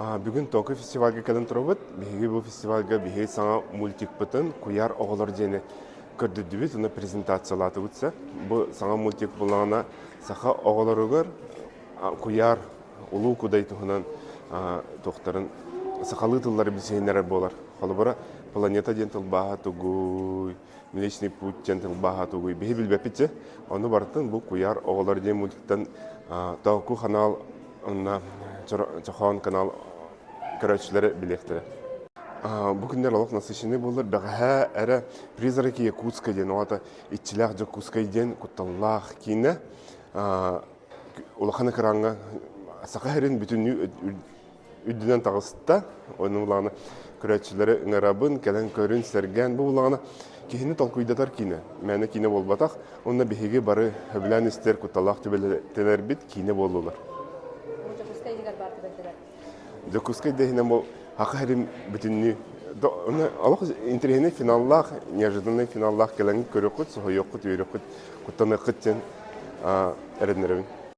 Бүгүн Токо фестивальга кэлэн турабыт. Биһиги бу фестивальга биһиги саҥа мультикпытын «Куйаар оҕолор» диэни көрдөрдүбүт уонна презентациялаатыбыт сэ. Бу саҥа мультик буллаҕына саха оҕолоругар куйаар Улуу Кудай туһунан туохтарын сахалыы тыллары билсиһиннэрэр буолар. Холобура, планета диэн тылбааһа тугуй, Млечный путь диэн тылбааһа тугуй биһи билбэппит дьэ. Ону барытын бу «Куйаар оҕолор» диэн мультиктан Тооку канал уонна Чохоон канал көрөөччүлэрэ билиэхтэрэ. Бу күннэр олох насыщенный буоллар, бэҕэһээ эрэ «Призраки Якутска» диэн, ол аата «Иччилээх Дьокуускай» диэн кутталлаах киинэ улахан экраҥҥа Саха сирин бүтүннүү үрдүнэн таҕыста. Ону улаҕана көрөөччүлэри ыҥырабын, кэлэн көрүн, сэргээн. Бу улаҕана киһини толкуйдатар киинэ. Мээнэ киинэ буолбатах. Онно биһиги бары сөбүлээн истэр кутталлаах түбэлтэлэрбит киинэ буоллулар. Дьокуускай иһигэр баар түбэлтэлэр. Дьокуускай да иһинэн бу Саха сирин бүтүннүү олох интэриэһинэй финаллаах, неожиданный финаллаах кэлэн көрүөххүт, соһуйуоххут, үөрүөххүт, куттаныаххыт диэн эрэннэрэбин.